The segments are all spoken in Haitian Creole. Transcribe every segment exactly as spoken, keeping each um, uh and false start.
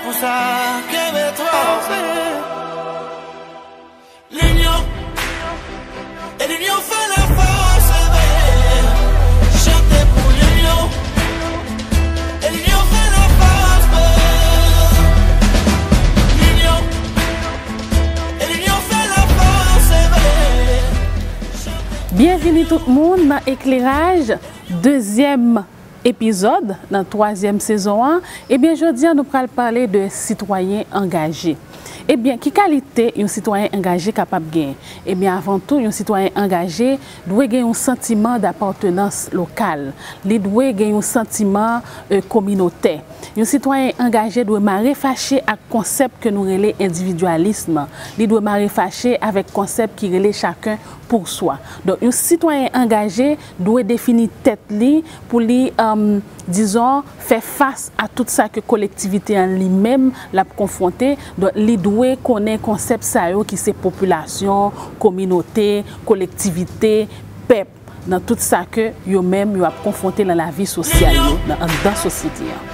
Pou sa, kenbe twò fè. Linyon. E linyon fè lafòs, chante pou linyon. E linyon fè lafòs, linyon. E linyon fè lafòs, chante. Byenvini tout moun nan Ekleraj, dezyèm epizòd nan twazyèm sezon an. Ebyen, jodi a, nou pral pale de sitwayen angaje. Ebyen, ki kalite yon sitwayen angaje kapab genyen? Ebyen, avan tou, yon sitwayen angaje dwe gen yon santiman dapatnans lokal. Li dwe gen yon santiman, e, kominotè. Yon sitwayen angaje dwe mare fache ak konsèp ke nou rele endividyalis. Li dwe mare fache avèk konsèp ki rele chacun pour soi. Donk, yon sitwayen angaje dwe defini tèt li pou li, em, dizon, fè fas a tout sa ke kolektivite an li menm l ap konfwonte. Donk, li dwe konnen konsèp sa yo ki se popilasyon, kominote, kolektivite, pèp, nan tout sa ke yo menm yo ap konfwonte nan lavi sosyal yo, nan anndan sosyete an.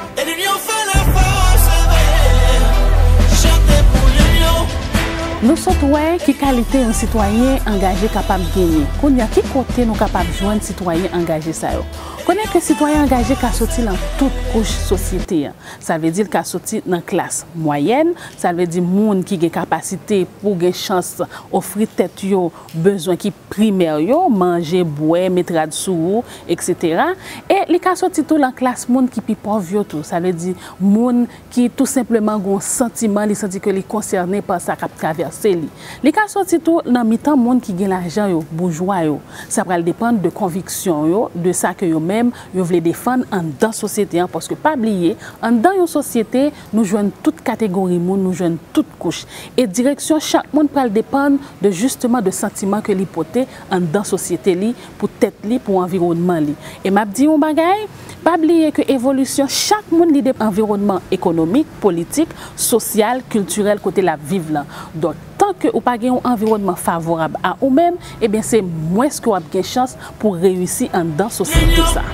Nou sot wè ki kalite yon sitwayen angaje kapab genyen. Kounye a, ki kote nou kapab jwenn sitwayen angaje sa yo? Konnen ke sitwayen angaje ka soti nan tout kouch sosyete an. Sa vle di l ka soti nan klas mwayèn, sa vle di moun ki gen kapasite pou gen chans ofri tèt yo bezwen ki primè yo, manje, bwè, met rad sou ou, etsetera. E li ka soti tou nan klas moun ki pi pòv yo tou, sa vle di moun ki tou senpleman gen yon santiman, li santi ke li konsène pa sa k ap travèse li. Li ka soti tou nan mitan moun ki gen lajan yo, boujwa yo. Sa pral depann de konviksyon yo, de sa ke yo menm yo vle defann anndan sosyete an, paske pa bliye, anndan yon sosyete, nou jwenn tout kategori moun, nou jwenn tout kouch. E direksyon chak moun pral depann de, jisteman, de santiman ke li pote anndan sosyete li, pou tèt li, pou anviwònman li. E m ap di yon bagay, pa bliye ke evolisyon chak moun li depann anviwònman ekonomik, politik, sosyal, kiltirèl kote l ap viv lan. Donk, tanke ou pa gen yon anviwònman favorab a ou menm, ebyen se mwens ke w ap gen chans pou reyisi anndan sosyete sa.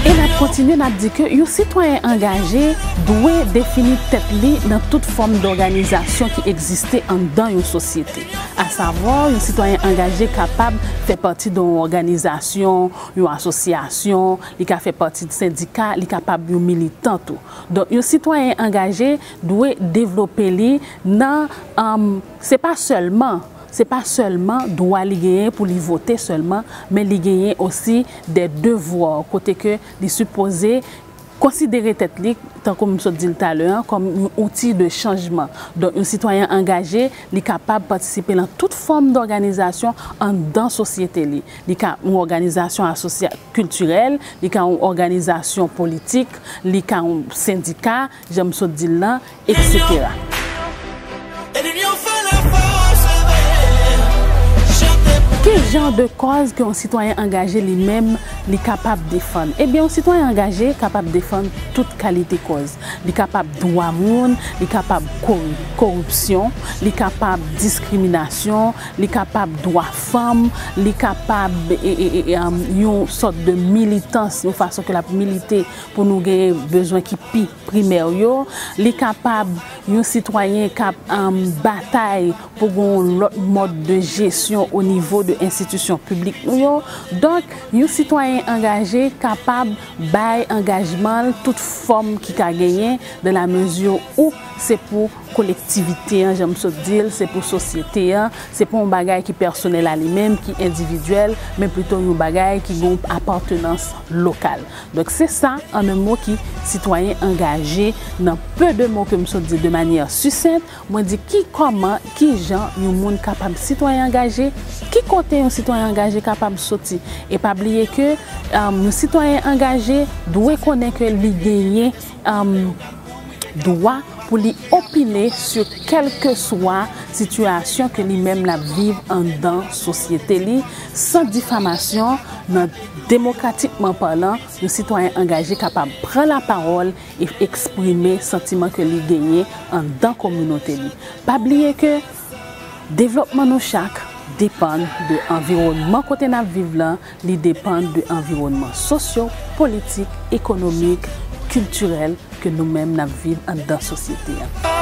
E n ap kontinye, n ap di ke yon sitwayen angaje dwe defini tèt li nan tout fòm dòganizasyon ki egziste anndan yon sosyete. Asavwa, yon sitwayen angaje kapab fè pati de yon òganizasyon, yon asosyasyon, li ka fè pati de sendika, li kapab yon militan tou. Donk, yon sitwayen angaje dwe devlope li nan, em, se pa sèlman, se pa sèlman dwa li genyen pou li vote sèlman, men li genyen osi de devwa, kote ke li sipoze konsidere tèt li, tankou m sot di l talè an, kòm yon outi de chanjman. Donk, yon sitwayen angaje, li kapab patisipe nan tout fòm dòganizasyon anndan sosyete li. Li ka yon òganizasyon asosya-, kiltirèl, li ka yon òganizasyon politik, li ka yon sendika, jan m sot di l lan, etsetera. Ki jan de kòz ke yon sitwayen angaje li menm li kapab defann? Ebyen, yon sitwayen angaje kapab defann tout kalite kòz. Li kapab dwa moun, li kapab kori-, koripsyon, li kapab diskriminasyon, li kapab dwa fanm, li kapab, e, e, e, e, um, yon sòt de militans, yon fason ke l ap milite pou nou gen bezwen ki pi primè yo. Li kapab yon sitwayen k ap, um, batay pou gen yon lòt mòd de jesyon o nivo de enstitisyon piblik nou yo. Donk, yon sitwayen angaje kapab bay angajman l tout fòm ki ka genyen, dans la mesure où se pou kolektivite an, jan m sot di l, se pou sosyete an, se pa yon bagay ki pèsonèl a li menm, ki endividyèl, men plito yon bagay ki gen yon apatnans lokal. Donk, se sa, an en mo, ki sitwayen angaje, nan peu de mots ke m sot di de manyè sisent, mwen di ki kòman, ki jan yon moun kapab sitwayen angaje, ki kote yon sitwayen angaje kapab soti. E pa bliye ke, um, yon sitwayen angaje dwe konnen ke li genyen, um, dwa pou li opine sou kèlkeswa sitiyasyon ke li menm l ap viv anndan sosyete li, san difamasyon, nan demokratikman palan, yon sitwayen angaje kapab pran lapawòl e eksprime santiman ke li genyen anndan kominote li. Pa bliye ke devlopman nou chak, depann de anviwònman kote n ap viv lan, li depann de anviwònman sosyo, politik, ekonomik, kiltirèl ke nou menm n ap viv anndan sosyete a.